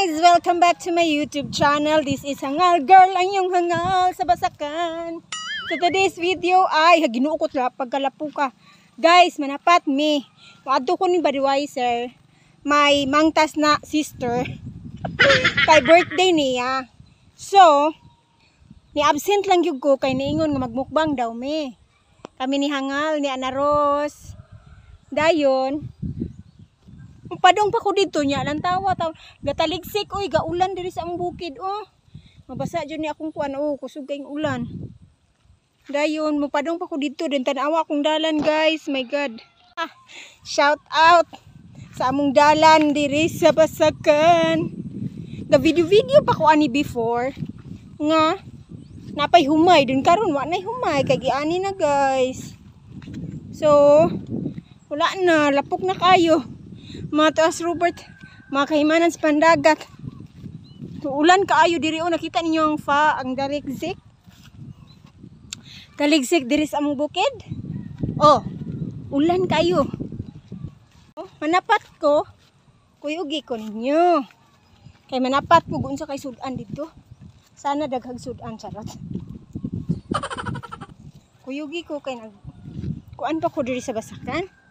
Guys! Welcome back to my YouTube channel. This is Hangal Girl, ang iyong hangal sa basakan. So today's video ay Ginoo ko pagkalapo ka. Guys, manapat mi. Moadto ko ni Budweiser. May mangtas na sister. Kay birthday niya. So, ni absent lang gyud ko kay niingon nga magmukbang daw mi. Kami ni Hangal, ni Ana Ros. Dayon, padong pa ko dito niya lang tawa taw gataligsik oy, gaulan diri sa among bukid oh. Mabasa jud ni akong kuan oh, kusog kayong ulan. Dayon mopadong pa ko dito din tan-awa akong dalan, guys. My God. Ah, shout out sa among dalan diri sa Basakan. Ga video video pa ko ani before nga napay humay dun, karon wa nay humay kay giani na, guys. So wala na, lapok na kayo. Mga taas Robert, mga kahimanan sa pandagat. So, ulan kaayo diri oh, nakita ninyo ang fa ang daligsik. Daligsik diri sa among bukid. Oh, ulan kayo. Oh, manapat ko, kuyugi ko ninyo. Kay manapat ko unsa kay sudan dito. Sana daghag sudan, charot. Kuyugi ko kay nag kuan pa ko diri sa Basakan.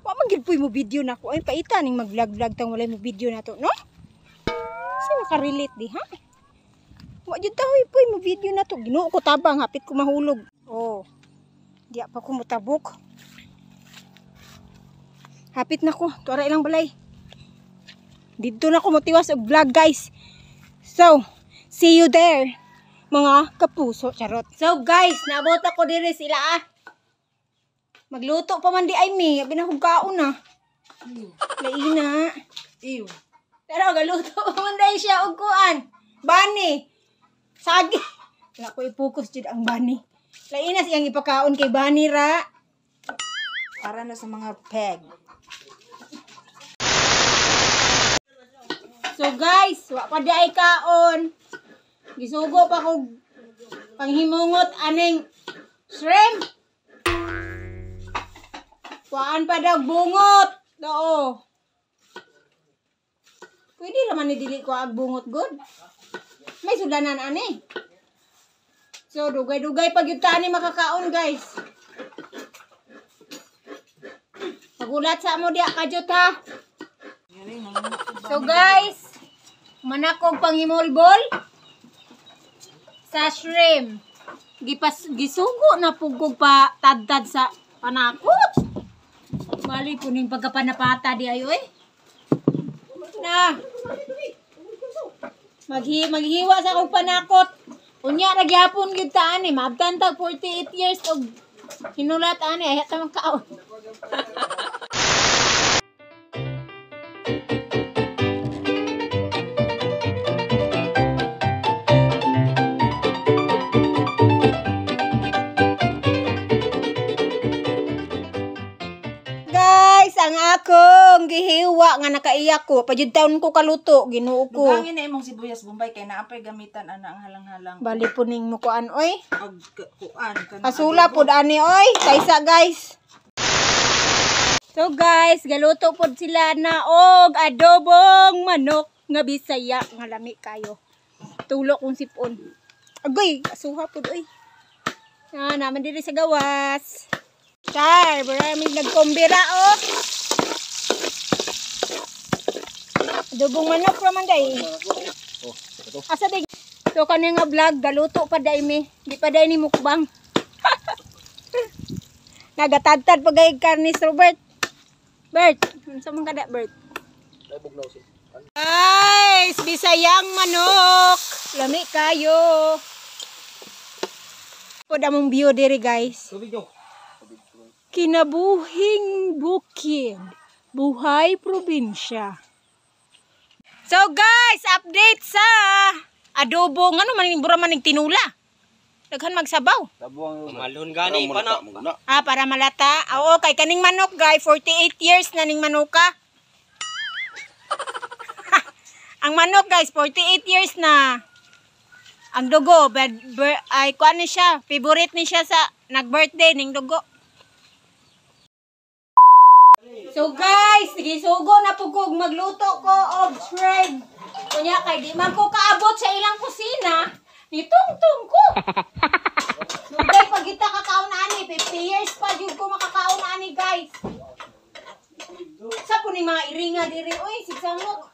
Wa man gyud puy mo video na ko. Ay, paita ning mag-vlog-vlog tang walay mo video na to, no? Sa makarelate di ha? Wa jud tahoy puy mo video na to. Ginoo ko tabang, hapit ko mahulog. Oh. Diya pa ko motabok. Hapit na ko, tuara ilang balay. Didto na ko motiwas og vlog, guys. So, see you there, mga kapuso, charot. So guys, naabot ako diri sila ah. Magluto pa man di ay mi, abi na kog kaon na. Laina. Ew. Pero galuto pa man dai siya og kuan. Bani. Sagi. Wala ko i-focus jud ang bani. Laina siyang ipakaon kay bani ra. Para na sa mga peg. So guys, wa pa di ay kaon. Gisugo pa kog panghimungot aning shrimp. Kuan pa daw bungot. Doo. Pwede raman ni dili ko ag bungot good. May sudanan ani. So dugay-dugay pag yun ta ani makakaon, guys. Pagulat sa mo diya kajot ha. So guys, manakog pangimulbol sa shrimp. Gipas gisugo na pugog pa tadtad sa panakot. Bali po ning pagkapanapata di ay oy. Na. Maghiwa sa akong panakot. Unya ra gyapon gyud ta ani, maabtan tag 48 years og hinulat ani ay ta man kaon. Guys, ang akong gihiwa nga nakaiyak ko, pajud taon ko kaluto, Ginoo ko. Dugangin na imong sibuyas bombay kay naapay gamitan ana ang halang-halang. Bali po ning mukuan oy. Og kuan kanang Asula pod ani oy, kaysa guys. So guys, galuto pod sila na og adobong manok nga Bisaya nga lami kayo. Tulo kong sipon. Agoy, asuha pod oy. Na naman diri sa gawas. Char, marami nagkombira oh. Adobong manok ra man day. Asa day? So kani nga vlog galuto pa day mi. Di pa day ni mukbang. Nagatadtad pa gay karnis Robert. Bert, unsa man kada Bert? Guys, Bisayang manok. Lami kayo. Pod among view diri, guys. Kinabuhing bukid, buhay probinsya. So guys, update sa adobo ngano man bura man ning tinula. Daghan magsabaw. Malon gani pa na. Ah, para malata. Oo, kay kaning manok, guys, 48 years na ning manuka. Ang manok, guys, 48 years na. Ang dugo, ay kuan ni siya, favorite ni siya sa nag-birthday ning dugo. So guys, gisugo na po ko magluto ko og shrimp. Kunya kay di man ko kaabot sa ilang kusina, nitungtong ko. Dugay pag kita kakaon ani, 50 years pa jud ko makakaon ani, guys. Sa po ni mga iringa diri, oy, sigsangok.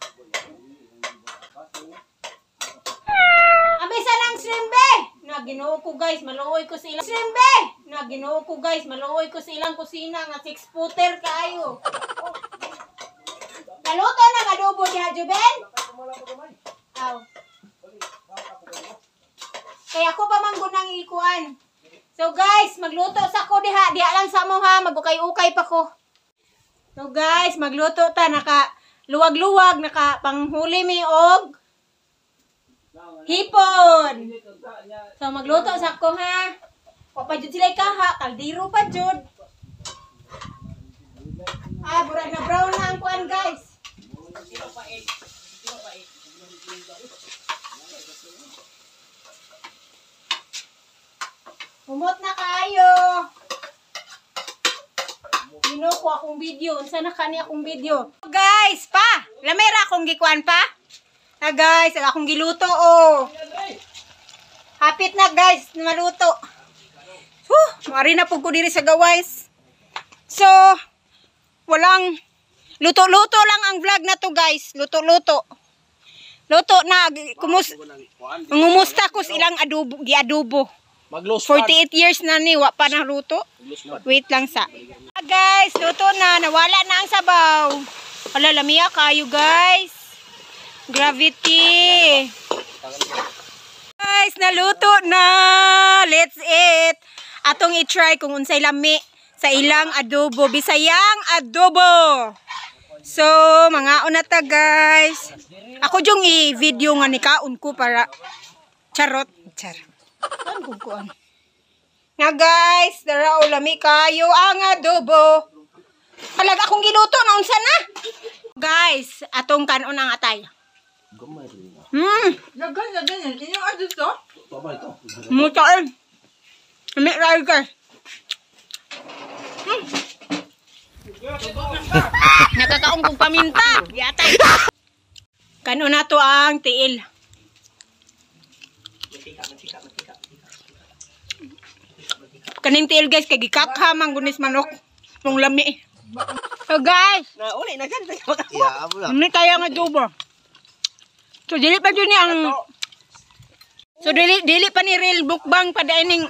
Abi sa lang shrimp. Na Ginoo ko, guys, maluoy ko sa ilang shrimp. Na Ginoo ko, guys, maluoy ko sa ilang kusina nga 6 footer kaayo. Naluto na adobo diha, Juben? Aw. Kaya ako pa man gunang ikuan. So guys, magluto sa ko diha, diha lang sa mo ha, magukay-ukay pa ko. So guys, magluto ta naka luwag-luwag, naka panghuli mi og hipon. So magluto sa ko ha. Wa pa jud sila kaha, kaldero pa jud. Ah, burag na brown na ang kuan, guys. Humot na kaayo. Ginoo ko, akong video. Unsa na kani akong video? Guys, pa! Lamera akong gikuan pa. Na guys, ang akong giluto oh. Hapit na, guys, maluto. Whew, mari na pud ko diri sa gawas. So, walang luto-luto lang ang vlog na to, guys. Luto-luto. Luto na kumus ngumusta ko sa ilang adobo, giadobo. Maglos. 48 years na ni, wa pa na luto. Wait lang sa. Ah, guys, luto na. Nawala na ang sabaw. Wala, lamiya kayo, guys. Gravity. Guys, naluto na. Let's eat. Atong i-try kung unsay lami sa ilang adobo. Bisayang adobo. So, mga una ta, guys. Ako yung i-video nga ni kaon ko para charot. Char. Kuan kung kuan. Nga guys, dara o lami kayo ang adobo. Halaga akong giluto na unsa na? Guys, atong kanon ang atay. Lagan na ganyan. Inyong ano to? Mutaan. Lami rayo, guys. Nakakaon kong paminta. Yatay. Kanon na to ang tiil. Kaning tiil, guys, kay gikakha man gunis manok. Mong lami. So guys, Na uli na gan. Yeah, wala. Ano kaya nga adobo? So dili pa jud ni ang So dili dili pa ni real mukbang pa ning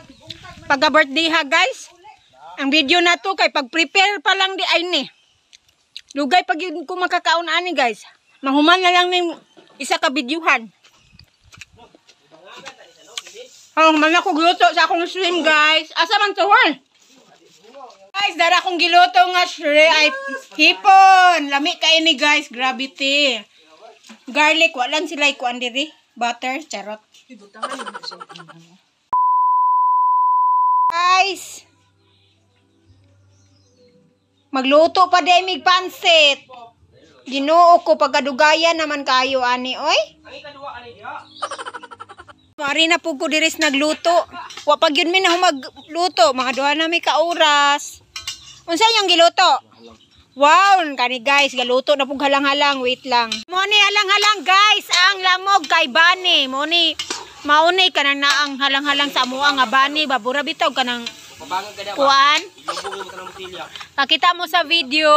pagka birthday ha, guys. Ang video na to kay pag-prepare pa lang di ay ni. Dugay pag yun ko makakaon ani, guys. Mahuman na lang ning isa ka videohan. Oh, man ako gluto sa akong shrimp, guys. Asa man to, Horn? Guys, dara akong giluto nga shrimp ay hipon. Lami kay ni, guys, gravity. Garlic, walan sila ikuan diri. Butter, charot. Guys, magluto pa di mig pansit. Ginoo ko, pagkadugayan naman kayo ani oy. Mari na pud ko diris nagluto. Wa pa gyud mi na magluto, mga duha na mi ka oras. Unsa inyong giluto? Wow, kani guys, galuto na pug halang-halang. Wait lang. Mo ni halang-halang, guys, ang lamog kay bani. Mo ni mauni kanang naang halang-halang sa amoa nga bani, babura bitaw kanang Pabangan ka na ba? kuan. Ilubong mo ka ng botilya. Nakita mo sa video,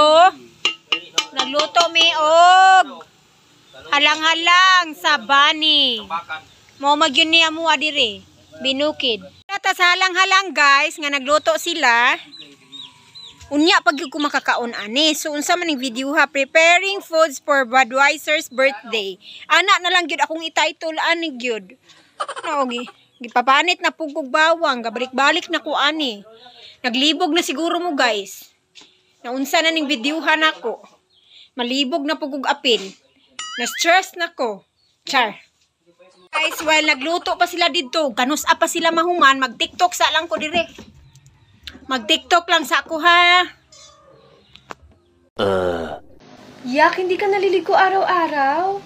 nagluto mi og halang-halang sa bani. Bakan. Mao magyun niya mo diri. Binukid. Ta sa halang-halang, guys, nga nagluto sila. Unya pag gyud ko makakaon ani. So unsa man ning video ha, preparing foods for Budweiser's birthday. Ana na lang gyud akong i-title ani gyud. Naogi. Gipapanit na pug kog bawang, gabalik-balik na ko ani. Naglibog na siguro mo, guys. Naunsa na ning videohan nako. Malibog na pug kog apil. Na-stress na ko. Char. Guys, while nagluto pa sila dito, kanus pa sila mahuman, mag-TikTok sa lang ko dire. Mag-TikTok lang sa ako ha. Yak, hindi ka naliligo araw-araw.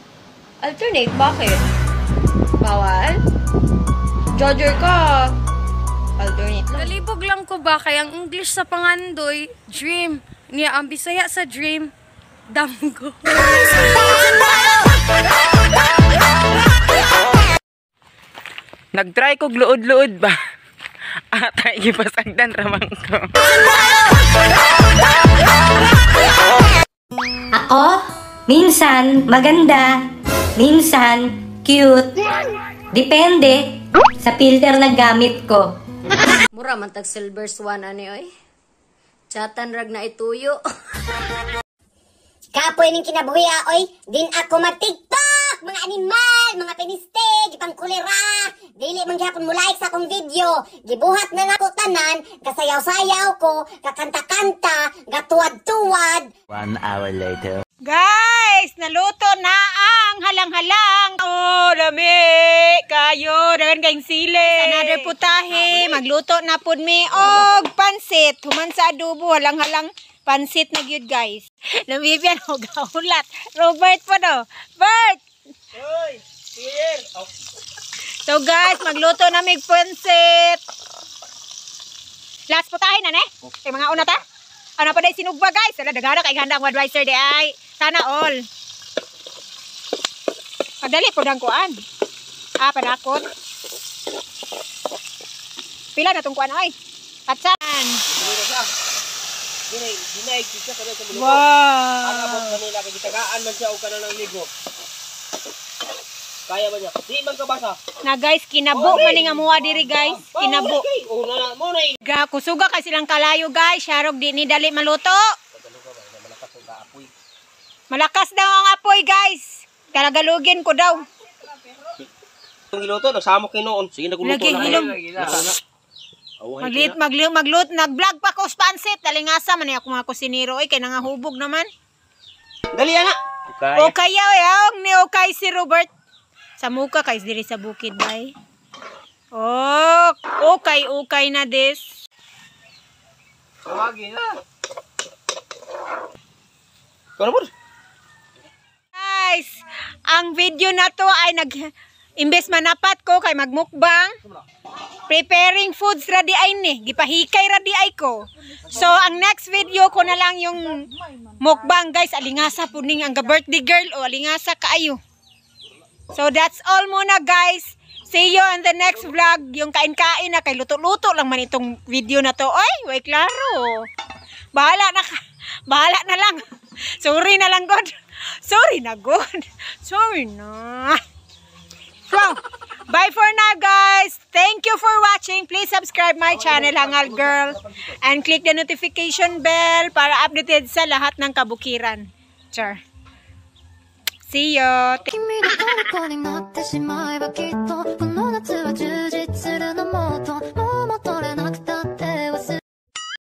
Alternate, bakit? Bawal? Judger ka. Alternate lang. Nalibog lang ko ba kay ang English sa pangandoy, dream. Niya ang Bisaya sa dream, damgo. Nagtry kog luod-luod ba. Atay gipasagdan ramang ko. Ako, minsan maganda, minsan cute. Depende sa filter na gamit ko. Mura man tag silver swan ani oy. Chatan rag na ituyo. Kapoy ning kinabuhi oy, din ako ma-TikTok, mga animal, mga piniste, gipangkulira. Dili man gihapon mo like sa akong video. Gibuhat na nako tanan, kasayaw-sayaw ko, kakanta-kanta, gatuwad-tuwad. 1 hour later. Guys, naluto na ang halang-halang. Oh, lami kayo. Dagan kayong sili. Another putahe. Magluto na pud mi og pansit. Human sa adobo, halang-halang pansit na gyud, guys. Namibian og gaulat. Robert po do. Bert! Hoy, clear. Oh. So guys, magluto na mig pansit. Last putahe na ne? Kay mga una ta? Ano pa day sinugba, guys? Wala dagana kay handa ang advisor di ay. Sana all. Pagdali po ang kuan. Ah, panakot. Pila na tong kuan ay? Patsan. Dili siya. Dili, dinaig siya kada sa muluto. Ang abot Wow. kanila kay gitagaan man siya og kanang ng ligo. Kaya ba niya? Di man ka basa. Na guys, kinabo man ni nga muha diri, guys. Kinabo. Oh, na mo na. Ga kusuga kay silang kalayo, guys. Sharog di ni dali maluto. Malakas daw ang apoy, guys. Talagalugin ko daw. Ang giluto, nagsamok kay noon. Sige, nagluto Lagi, na. hilom. Maglit, maglit, maglut, nag-vlog pa ko sa pansit. Talingasa man ako mga kusinero oy kay nangahubog naman. Dali ana. Okay yaw yaw ni okay si Robert. Sa muka kay diri sa bukid bay. Oh, okay, okay na this. Tawagin na. Kono po? Guys, ang video na to ay nag imbes manapat ko kay magmukbang. Preparing foods ra di ay ni, gipahikay ra di ay ko. So ang next video ko na lang yung mukbang, guys, alingasa po ning ang birthday girl o alingasa kaayo. So that's all muna, guys. See you on the next vlog. Yung kain-kain na kay luto-luto lang man itong video na to. Ay, way klaro. Bahala na ka. Bahala na lang. Sorry na lang, God. Sorry na, God. Sorry na. So, bye for now, guys. Thank you for watching. Please subscribe my channel, Hangal Girl. And click the notification bell para updated sa lahat ng kabukiran. Char. See you. 君の虜になってしまえばきっとこの夏は充実するのもっと